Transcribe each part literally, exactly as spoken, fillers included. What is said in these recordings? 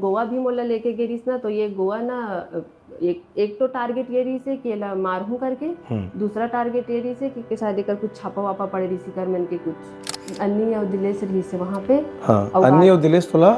गोवा भी मोला लेके गे रहिस ना, तो ये गोवा ना, एक, एक तो टारगेट ये रहिस हे कि एला मारहूं करके, हम्म। दूसरा टारगेट ये रहिस हे कि, कि शायद एकर कुछ छापा वापा पड़े रहिस, एकर मन के कुछ। अन्नी अउ दिलेश रहिस हे वहाँ पे। हाँ, अउ अन्नी गार्ड अउ दिलेश तोला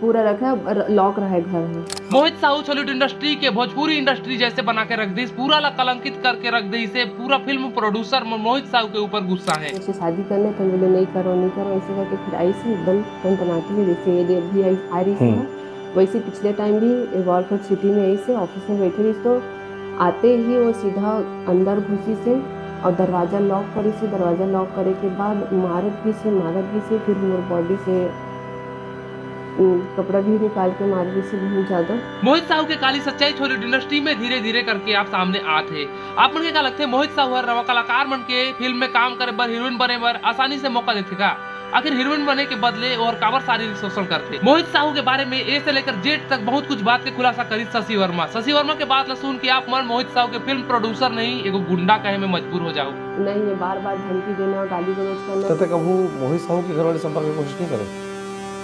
पूरा रखे, र-, लॉक रहे घर में। मोहित साहू छॉलीवुड इंडस्ट्री के भोजपुरी इंडस्ट्री जैसे बना के रख दिस, पूरा ला कलंकित करके रख दिस। पूरा फिल्म प्रोड्यूसर म-, मोहित साहू के ऊपर गुस्सा है। मुझसे शादी करने तो बोले, "नहीं करो, नहीं करो", ऐसे करके फिर आई से एकदम टनटनाती है, जैसे ये देव भी आई, आ रही थी हम्म। ना, वैसे पिछले टाइम भी वॉलफोर्ड सिटी में आई से ऑफिस में बैठी रही, तो आते ही वो सीधा अंदर घुसी से और दरवाजा लॉक करी से। दरवाजा लॉक करे के बाद मारत भी से, मारत भी से, फिर मोर बॉडी से, उम, कपड़ा भी निकाल के मार रही से बहुत ज्यादा। मोहित साहू के काली सच्चाई छॉलीवुड इंडस्ट्री में धीरे धीरे करके आप सामने आत हे। आप मन के का लगथे, मोहित साहू हर नवा कलाकार मन के फिल्म में काम करे बर, हीरोइन बने बर आसानी से मौका देथे का? आखिर हीरोइन बने के बदले ओहर काबर शारीरिक शोषण करथे? मोहित साहू के बारे में ए से लेकर जेड तक बहुत कुछ बात के खुलासा करिस शशि वर्मा। शशि वर्मा के बात ला सुन के आप मन मोहित साहू के फिल्म प्रोड्यूसर नहीं, एगो गुंडा कहे में मजबूर हो जाओ। नहीं, ये बार बार धमकी देना, गाली गलौज करना। तो कभू मोहित साहू के घर वाले संपर्क की कोशिश नहीं करे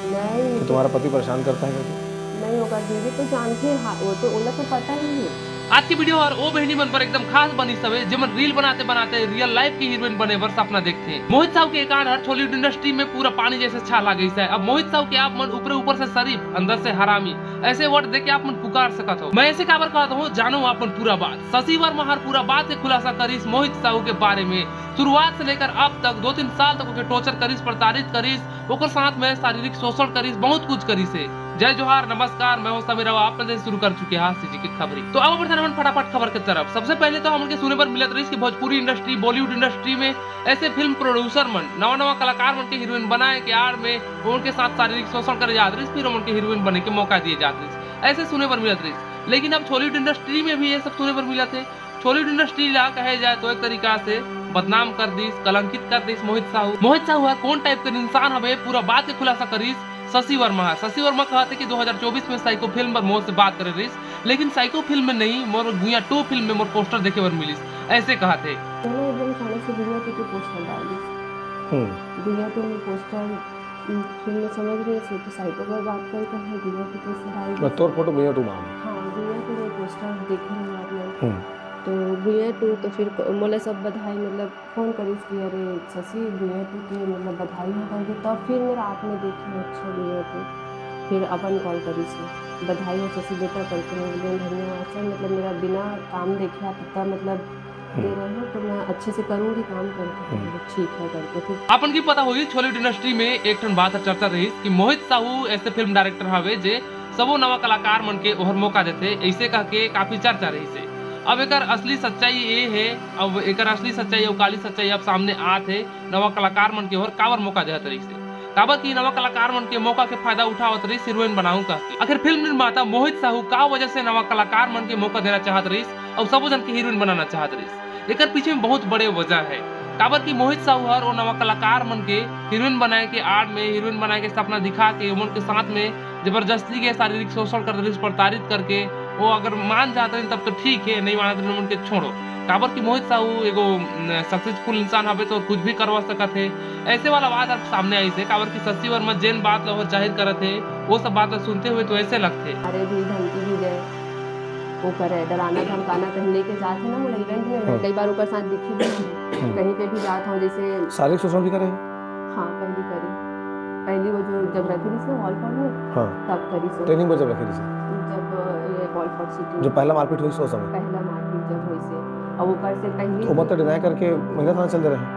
नहीं। कि तुम्हारा पति परेशान करता है करके? नहीं होगा, दीदी तो जानती है, हाँ, वो तो, ओला तो पता ही है। आज के वीडियो हर ओ बहिनी मन बर एकदम खास बनिस हवे, जेमन रील बनाते बनाते रियल लाइफ की हीरोइन बने बर सपना देखथे। मोहित साहू के ए कांड हर छॉलीवुड इंडस्ट्री में पूरा पानी जैसे छाला गइस हे। अब मोहित साहू के आप मन ऊपरे ऊपर से शरीफ, अंदर से हरामी, ऐसे वर्ड देके आप मन पुकार सकत हो। मैं ऐसे काबर कहत हूँ, जानो आप मन पूरा बात। शशि वर्मा हर पूरा बात के खुलासा करिस मोहित साहू के बारे में। शुरुआत से लेकर अब तक दो तीन साल तक ओके टॉर्चर करिस, प्रताड़ित करिस, ओकर साथ में शारीरिक शोषण करिस, बहुत कुछ करिस हे। जय जोहार, नमस्कार, मैं हूं समीर, अउ आप मन शुरू कर चुके हैं सीजी के खबरी। तो अब बढ़थन हमन फटाफट खबर के तरफ। सबसे पहले तो हमन के सुने बर मिलत रहिस कि भोजपुरी इंडस्ट्री, बॉलीवुड इंडस्ट्री में ऐसे फिल्म प्रोड्यूसर मन नवा नवा कलाकार मन के हीरोइन बनाए के आड़ में ओमन के साथ शारीरिक शोषण करे जात रहिस, फिर ओमन के हीरोइन बने के मौका दिए जात रहिस, ऐसे सुने बर मिलत रहिस। लेकिन अब छॉलीवुड इंडस्ट्री में भी ये सब सुने बर मिलत हे। छॉलीवुड इंडस्ट्री ला कहे जाए तो एक तरीका से बदनाम कर दिस, कलंकित कर दिस मोहित साहू। मोहित साहू हर कौन टाइप के इंसान हवे, पूरा बात के खुलासा करिस शशि वर्मा ह। शशि वर्मा कहत हे कि दो हज़ार चौबीस में साइको फिल्म पर मोर से बात करे रहिस, लेकिन साइको फिल्म में नहीं, मोर गुइयां टू फिल्म में मोर पोस्टर देखे बर मिलिस, ऐसे कहत हे। मैंने एकदम अचानक से गुइयां टू के पोस्टर डाल दिस। हम्म। गुइयां टू में पोस्टर, उम, फिल्म में समझ रहे थे तो साइको पर बात करके है, गुइयां टू के पोस्टर डाल दिस। तोर फोटो गुइयां टू में। हाँ, गुइयां टू में पोस्टर देखे रहे आपने। हम्म। तो गुइयां टू तो फिर क-, मोला सब बधाई, मतलब, फोन करिस कि अरे शशि, गुइयां टू के मतलब बधाई हो करके, तब फिर मैं रात में देखे, अच्छा गुइयां टू। फिर अपन कॉल करिस, बधाई हो शशि बेटा करके, मैं बोली धन्यवाद सर, मतलब मेरा बिना काम देखे आप इतना मतलब दे रहे हो, तो मैं अच्छे से करूंगी काम करके। हम्म। तो ठीक है करके फिर। अपन की पता होही, छॉलीवुड इंडस्ट्री में एक ठन बात चर्चा रहिस कि मोहित साहू ऐसे फिल्म डायरेक्टर हवे जे सबो नवा कलाकार मन के ओहर मौका देथे, ऐसे कह के काफी चर्चा रहिस हे। अब एकर असली सच्चाई ये हे, अब एकर असली सच्चाई अउ काली सच्चाई अब सामने आत हे, नवा कलाकार मन के ओहर काबर मौका देहत रहिस हे, काबर कि नवा कलाकार मन के मौका के फायदा उठावत रहिस हीरोइन बनाऊं कह के। आखिर फिल्म निर्माता मोहित साहू का वजह से नवा कलाकार मन के मौका देना चाहत रहिस अउ सबो झन के हीरोइन बनाना चाहत रहिस? एकर पीछे में बहुत बड़े वजह है, काबर कि मोहित साहू हर ओ नवा कलाकार मन के हीरोइन बनाए के आड़ में, हीरोइन बनाए के सपना दिखा के ओमन के साथ में जबरदस्ती के शारीरिक शोषण करत रहिस, प्रताड़ित करके। वो अगर मान जात रहिन तब तो ठीक है, नहीं मानत रहिन ओमन के छोड़ो, काबर कि मोहित साहू एगो, न, सक्सेसफुल इंसान हवे तो कुछ भी करवा सकत है। ऐसे वाला बात अब सामने आइस हे, काबर कि शशि वर्मा जेन बात ला ओहर जाहिर करत हे, वो सब बात ला सुनते हुए तो ऐसे लगथे। अरे भी धमकी भी दे, वो करे, डराना धमकाना कहीं लेके जात हे ना, मोला इवेंट में, मैं हाँ। कई बार ओकर साथ दिखी भी हूँ। हम्म। कहीं पे भी जात हूँ, जैसे शारीरिक शोषण भी करे? हाँ, पहली करी। पहली वो जो जब रखी थी ना वॉलफोर्ड में, हाँ। तब करी से। ट्रेनिंग पर जब रखी थी से? जब ये वॉलफोर्ड सिटी जो में। पहला मारपीट हुई से, उस समय? पहला मारपीट जब हुई से। और ऊपर से पहली तो मत डिनाई करके महिला थाना चल दे रहे हैं?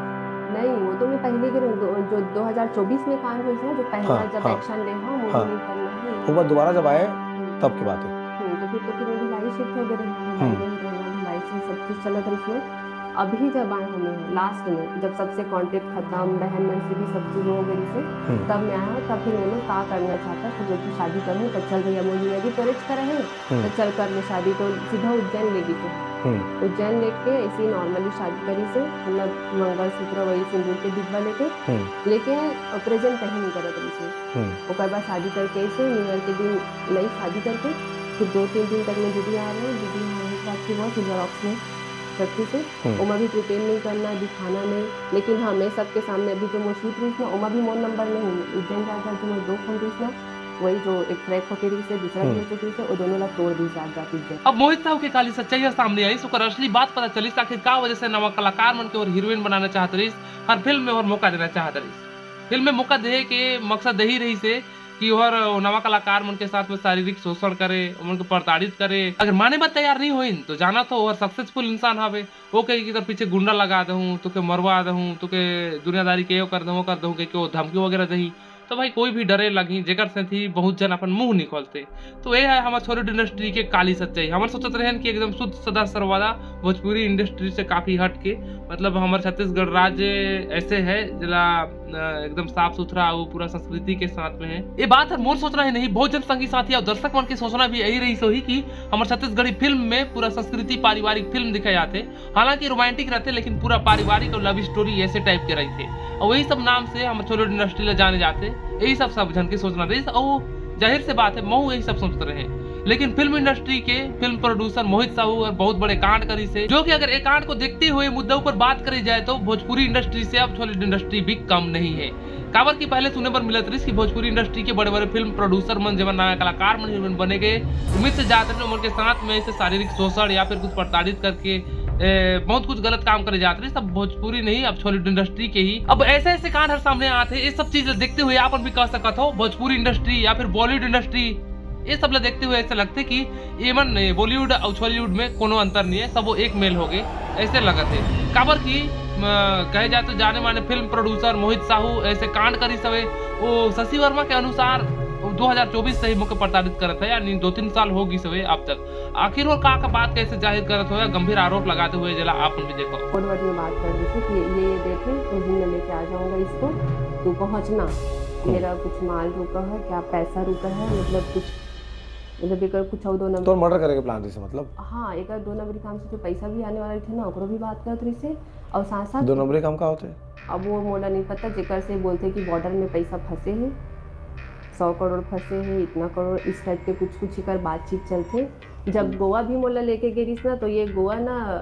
नहीं, वो तो मैं पहले के दो, जो दो हज़ार चौबीस में कांड हुई थी ना, जो पहला हाँ, जब हाँ। एक्शन ले, हाँ, वो हाँ। नहीं करना है। वो बात दोबारा जब आए, हम्म। तब की बात है। हम्म, तो फिर तो फिर मैं भिलाई शिफ्ट हो गए रहे, भिलाई हम्म। में रहना, भिलाई से सब चीज़ चलत रही इसमें। अभी जब आए हूँ मैं लास्ट में, जब सबसे कॉन्टेक्ट खत्म, बहन मन से भी सब चीज़ हो गई से, हम्म। तब मैं आया हूँ, तब फिर मैंने कहा करना चाहता था, जो कि शादी करूँ, तो चल भैया, मोदी अभी तो रिच करे हैं, हम्म। तो चल कर ले शादी, तो सीधा उज्जैन ले गई थे। हम्म। उज्जैन लेके ऐसे ही नॉर्मली शादी करी से, मतलब मंगलसूत्र वही सिंदूर के डिब्बा लेके, हम्म। लेकिन प्रेजेंट कहीं नहीं करत रही से। हम्म। ओकर बाद शादी करके ऐसे न्यू ईयर के दिन लई शादी करके, फिर दो तीन दिन तक मैं दीदी आ रहे, दीदी यहाँ एक रात की वो सिल्वर ऑक्स में रखी से, हम्म। ओमा भी प्रिटेंड नहीं करना, दिखाना नहीं, लेकिन हाँ, मैं सबके सामने अभी जो मौजूद रही ना, ओमा भी मोर नंबर नहीं, उज्जैन जाकर जो मैं दो फोन रही ना, वही जो एक ट्रैक होके रहिस हे, दूसरा भी हो चुके रहिस हे, वो दोनों ला तोड़ दिस जात जात इज्जत। अब मोहित साहू के काली सच्चाई ह सामने आइस, ओकर असली बात पता चलिस, आखिर का वजह से नवा कलाकार मन के ओर हीरोइन बनाना चाहत रहिस, हर फिल्म में ओहर मौका देना चाहत रहिस। फिल्म में मौका देहे के मकसद यही रहिस हे कि ओहर नवा कलाकार मन के साथ में शारीरिक शोषण करे, ओमन के प्रताड़ित करे। अगर माने बर तैयार नहीं होइन, तो जाना तो ओहर सक्सेसफुल इंसान हवे। वो कही कि तोर पीछे गुंडा लगा दहूँ, तोके मरवा दहूँ, तोके दुनियादारी के यो कर दहूँ, वो कर दहूँ, कहिके वो धमकी वगैरह दही। तो भाई, कोई भी डरे लगही, जेकर सेती बहुत झन अपन मुंह नहीं खोलथे। तो ये है हमर छॉलीवुड इंडस्ट्री के काली सच्चाई। हमन सोचत रहेन कि एकदम शुद्ध सदा सर्वदा भोजपुरी इंडस्ट्री से काफी हट के, मतलब हमर छत्तीसगढ़ राज्य ऐसे है जेला, अ, एकदम साफ सुथरा अउ पूरा संस्कृति के साथ में है। ये बात हर मोर सोचना ही नहीं, बहुत जन संगी साथी अउ दर्शक मन के सोचना भी यही रहिस होही कि हमर छत्तीसगढ़ी फिल्म में पूरा संस्कृति पारिवारिक फिल्म दिखाए जाथे। हालांकि रोमांटिक रहथे, लेकिन पूरा पारिवारिक और लव स्टोरी ऐसे टाइप के रहिथे। और यही सब नाम से हम छॉलीवुड इंडस्ट्री ला जाने जाथे। यही सब सब झन के सोचना रहिस। और जाहिर से बात है, महू यही सब सोचते रहे। लेकिन फिल्म इंडस्ट्री के फिल्म प्रोड्यूसर मोहित साहू और बहुत बड़े कांड करिस हे, जो कि अगर एक कांड को देखते हुए मुद्दा ऊपर बात करी जाए, तो भोजपुरी इंडस्ट्री से अब छॉलीवुड इंडस्ट्री भी कम नहीं है। काबर कि पहले सुने बर मिलत रहिस कि भोजपुरी इंडस्ट्री के बड़े-बड़े फिल्म प्रोड्यूसर मन, जेमन नवा कलाकार मन, हीरोइन बने के उम्मीद से जात रहिस, ओमन के साथ में ऐसे शारीरिक शोषण या फिर कुछ प्रताड़ित करके, ए, बहुत कुछ गलत काम करे जात रहिस। अब भोजपुरी नहीं, अब छॉलीवुड इंडस्ट्री के ही अब ऐसे-ऐसे कांड हर सामने आत हे। ये सब चीज देखते हुए आप मन भी कह सकत हो, भोजपुरी इंडस्ट्री या फिर बॉलीवुड इंडस्ट्री, ये सब ला देखते हुए ऐसे लगथे कि एमन, ए, बॉलीवुड अउ छॉलीवुड में कोनो अंतर नहीं है, सब वो एक मेल हो गए, ऐसे लगत हे। काबर कि, म, कहे जाए तो जाने माने फिल्म प्रोड्यूसर मोहित साहू ऐसे कांड करिस हवे। वो शशि वर्मा के अनुसार वो दो हज़ार चौबीस से ही मोके प्रताड़ित करत है, यानी दो तीन साल हो गिस हवे अब तक। आखिर वो का, का बात कैसे जाहिर करत हो या गंभीर आरोप लगाते हुए, जेला आप मन भी देखो। कोड वर्ड में बात कर रही थी कि ये, ये देखे, तो दिन में लेके आ जाऊंगा इसको, तू पहुंचना, मेरा कुछ माल रुका है, क्या पैसा रुका है, मतलब कुछ, मतलब एकर कुछ और दो नंबर। तोर मर्डर करे के प्लान रहिस हे, मतलब? हाँ, एकर दो नंबरी काम से जो पैसा भी आने वाला रहिथे ना, ओकरो भी बात करत रहिस हे। और साथ साथ दो नंबरी काम का होथे? अब वो मोला नहीं पता, जेकर से बोलथे कि बॉर्डर में पैसा फंसे हे, सौ करोड़ फंसे हे, इतना करोड़, इस टाइप के कुछ कुछ एकर बातचीत चलथे। जब गोवा भी मोला लेके गे रहिस ना, तो ये गोवा ना,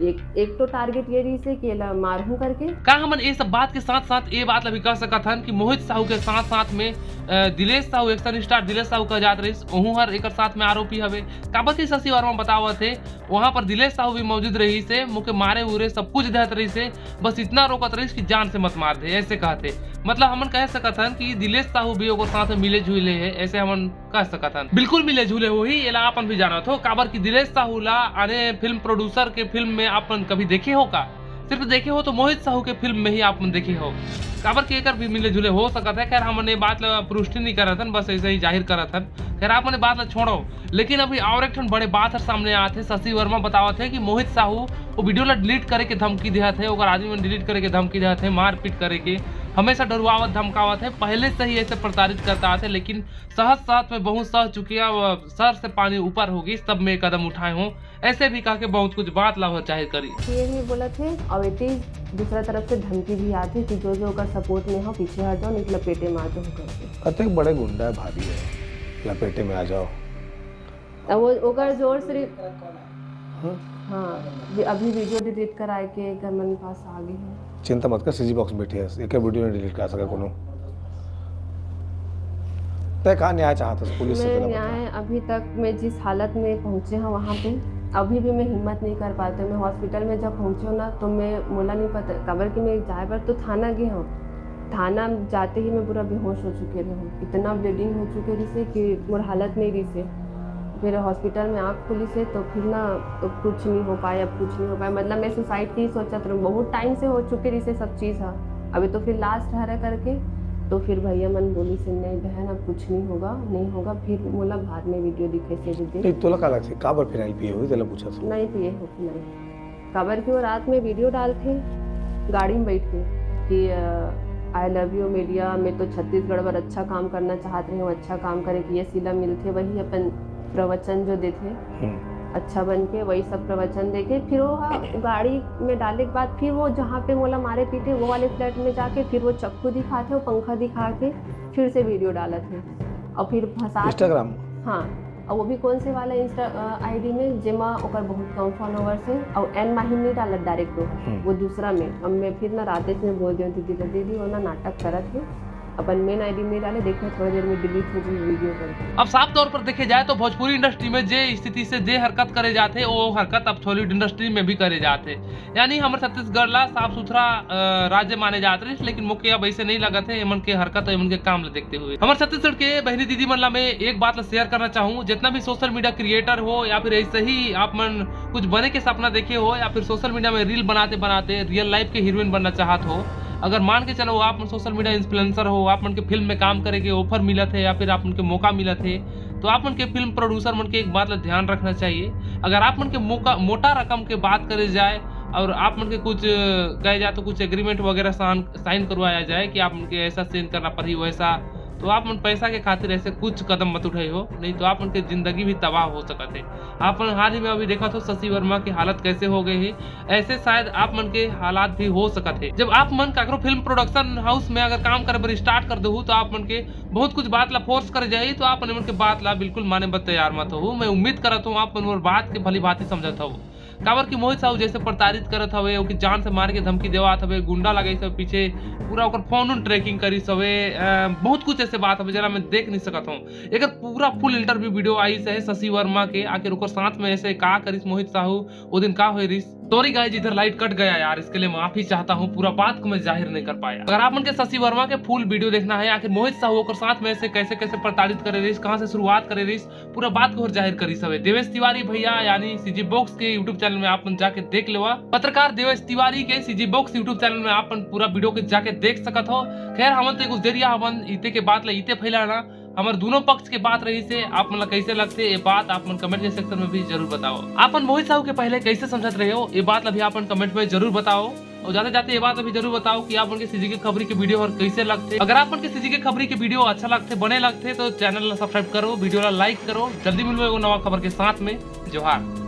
एक, एक तो टारगेट ये रहिस हे कि एला मारहूं करके। का हमन ये सब बात के साथ साथ ये बात ला भी कह सकत हन कि मोहित साहू के साथ साथ में, अ, दिलेश साहू, एक्शन स्टार दिलेश साहू कह जात रहिस, ओहू हर एकर साथ में आरोपी हवे। काबर कि शशि वर्मा बतावत हे, वहां पर दिलेश साहू भी मौजूद रहिस हे, मोके मारे उरे सब कुछ देहत रहिस हे, बस इतना रोकत रहिस कि जान से मत मार दे, ऐसे कहत हे। मतलब हमन कह सकत हन कि दिलेश साहू भी ओकर साथ में मिले जुले हे, ऐसे हमन कह सकत हन। बिल्कुल मिले जुले होही, एला आप मन भी जानत हो, काबर कि दिलेश साहू ला आने फिल्म प्रोड्यूसर के फिल्म में आप मन कभी देखे हो का? सिर्फ देखे हो तो मोहित साहू के फिल्म में ही आप मन देखे हो, काबर कि एकर भी मिले जुले हो सकत है। खैर, हमन ये बात ला पुष्टि नहीं करत हन, बस ऐसे ही जाहिर करत हन। खैर, आप मन ये बात ला छोड़ो, लेकिन अभी और एक ठन बड़े बात हर सामने आत हे। शशि वर्मा बतावत हे कि मोहित साहू वो वीडियो ला डिलीट करे के धमकी देहत हे, ओकर आदमी मन डिलीट करे के धमकी देहत हे, मारपीट करे के, हमेशा डरवावत धमकावत हे। पहले से ही ऐसे प्रताड़ित करता आत हे, लेकिन सहज सहज में बहुत सह चुके हे, अब सर से पानी ऊपर हो गिस, तब मैं ये कदम उठाए हूँ, ऐसे भी कह के बहुत कुछ बात ला जाहिर करिस। ये भी बोलत हे, और एती दूसरा तरफ से धमकी भी आत हे कि जो जो ओकर सपोर्ट में हो, पीछे हट जाओ, नहीं तो लपेटे मार दो करके। अतेक बड़े गुंडा है, भारी है, लपेटे में आ जाओ। अब वो ओकर जोर से रि-, हाँ? हाँ, ये अभी वीडियो डिलीट कराए के एकर मन पास आ गए हैं। चिंता मत कर, सीजी बॉक्स में बैठी है, एक वीडियो नहीं डिलीट करा सका कोनो। तय का न्याय चाहत हस पुलिस से, मैं तेला बता। न्याय, अभी तक मैं जिस हालत में पहुंचे हूँ वहाँ पे, अभी भी मैं हिम्मत नहीं कर पाती हूँ। मैं हॉस्पिटल में जब पहुँची हूँ ना, तो मैं, मोला नहीं पता, काबर कि मैं जाए बर तो थाना गई हूँ, थाना जाते ही मैं पूरा बेहोश हो चुके रहे हूँ, इतना ब्लीडिंग हो चुके रहिसे कि मोर हालत नहीं रहिसे। फिर हॉस्पिटल में आँख खुलिसे तो फिर ना, तो कुछ नहीं हो पाए, अब कुछ नहीं हो पाए। मतलब मैं सुसाइड की ही सोचत रहूँ, बहुत टाइम से हो चुके रहिसे सब चीज़ हा। अभी तो फिर लास्ट हरे करके, तो फिर भैया मन बोलिसे, "नहीं बहन, अब कुछ नहीं होगा, नहीं होगा।" फिर मोला बाद में वीडियो दिखे से भी देख। नहीं, तोला का लगथे, काबर फिनाइल पिए होही, तेला पूछत हूँ। नहीं पिए हो फिनाइल। काबर कि वो रात में वीडियो डालथे गाड़ी में बैठ के कि, अ, "I love you media, मैं तो छत्तीसगढ़ बर अच्छा काम करना चाहत रहे हूँ, अच्छा काम करे के यश इला मिलथे।" वही अपन प्रवचन जो देथे, हम्म। अच्छा बन के वही सब प्रवचन देके फिर वो, हाँ, गाड़ी में डाले के बाद फिर वो जहाँ पे मोला मारे पीटे, वो वाले फ्लैट में जाके फिर वो चक्कू दिखाथे, वो पंखा दिखा के फिर से वीडियो डालत हे और फिर फंसा के Instagram? हाँ, और वो भी कौन से वाला इंस्टा, अ, आईडी में, जेमा ओकर बहुत कम फॉलोअर्स हे, और एन माहिम नहीं डालत डायरेक्ट वो, हम्म। वो दूसरा में। अब मैं फिर ना रातेश में बोल दिया दीदी ला, "दीदी, वो ना नाटक करत हे, अपन मेन आईडी में डाले, देखना थोड़ा देर में डिलीट हो गई वीडियो करके। अब साफ तौर पर देखे जाए तो भोजपुरी इंडस्ट्री में जे स्थिति से जे हरकत करे जाथे, वो हरकत अब छॉलीवुड इंडस्ट्री में भी करे जाथे। यानी हमर छत्तीसगढ़ ला साफ सुथरा अ, राज्य माने जात रहिस, लेकिन मोके अब ऐसे नहीं लगत है एमन के हरकत और एमन के काम ला देखते हुए। हमर छत्तीसगढ़ के बहनी दीदी मन ला मैं एक बात ला शेयर करना चाहूँ, जितना भी सोशल मीडिया क्रिएटर हो या फिर ऐसे ही आप मन कुछ बने के सपना देखे हो या फिर सोशल मीडिया में रील बनाते बनाते रियल लाइफ के हीरोइन बनना चाहत हो, अगर मान के चलो आप मन सोशल मीडिया इन्फ्लुएंसर हो, आप मन के फिल्म में काम करे के ऑफर मिलत है या फिर आप मन के मौका मिलत है, तो आप मन के फिल्म प्रोड्यूसर मन के एक बात ला ध्यान रखना चाहिए। अगर आप मन के मौका, मोटा रकम के बात करे जाए और आप मन के कुछ, अ, कहे जाए तो कुछ एग्रीमेंट वगैरह साइन करवाया जाए कि आप मन के ऐसा साइन करना पड़ी, वैसा, तो आप मन पैसा के खातिर ऐसे कुछ कदम मत उठाई हो, नहीं तो आप मन के जिंदगी भी तबाह हो सकत है। आप मन हाल ही में अभी देखत हो शशि वर्मा की हालत कैसे हो गई है, ऐसे शायद आप मन के हालात भी हो सकत है। जब आप मन काकरो फिल्म प्रोडक्शन हाउस में अगर काम करे बर स्टार्ट कर देहू, तो आप मन के बहुत कुछ बात ला फोर्स करे जाही, तो आप मन के बात ला बिल्कुल माने बर तैयार मत हो। मैं उम्मीद करत हूँ आप मन मोर बात के भली भांति समझत हो। काबर कि मोहित साहू जैसे प्रताड़ित करत हवे, ओके जान से मारे के धमकी देवात हवे, गुंडा लगाइस हवे पीछे, पूरा ओकर फोन उन ट्रैकिंग करिस हवे, अ, बहुत कुछ ऐसे बात हवे जेला मैं देख नहीं सकत हूँ। एकर पूरा फुल इंटरव्यू वीडियो आइस है शशि वर्मा के, आखिर ओकर साथ में ऐसे का करिस मोहित साहू, वो दिन का होए रिस। सॉरी गाइस, इधर लाइट कट गया यार, इसके लिए माफी चाहता हूँ, पूरा बात को मैं जाहिर नहीं कर पाया। अगर आप मन के शशि वर्मा के फुल वीडियो देखना है, आखिर मोहित साहू ओकर साथ में ऐसे कैसे कैसे प्रताड़ित करे रिस, कहाँ से शुरुआत करे रिस, पूरा बात को और जाहिर करिस हवे देवेश तिवारी भैया, यानी सीजी बॉक्स के यूट्यूब चैनल में आप मन जाके देख लेवा। पत्रकार देवेश तिवारी के सीजी बॉक्स यूट्यूब चैनल में आप मन पूरा वीडियो के जाके देख सकत हो। खैर, हमन तो एक उजरिया हमन इते के बात ला इते फैलाना, हमर दोनों पक्ष के बात रहिस हे, आप मन ला कैसे लगथे ये बात आप मन कमेंट के सेक्शन में भी जरूर बताओ। आप मन मोहित साहू के पहले कैसे समझत रहे हो, ये बात ला भी आप मन कमेंट में जरूर बताओ। और जाते जाते ये बात ला भी जरूर बताओ कि आप मन के सीजी के खबरी के वीडियो हर कैसे लगथे। अगर आप मन के सीजी के खबरी के वीडियो अच्छा लगथे, बने लगथे, तो चैनल ला सब्सक्राइब करो, वीडियो ला लाइक करो। जल्दी मिलबो एगो नवा खबर के साथ में। जोहार।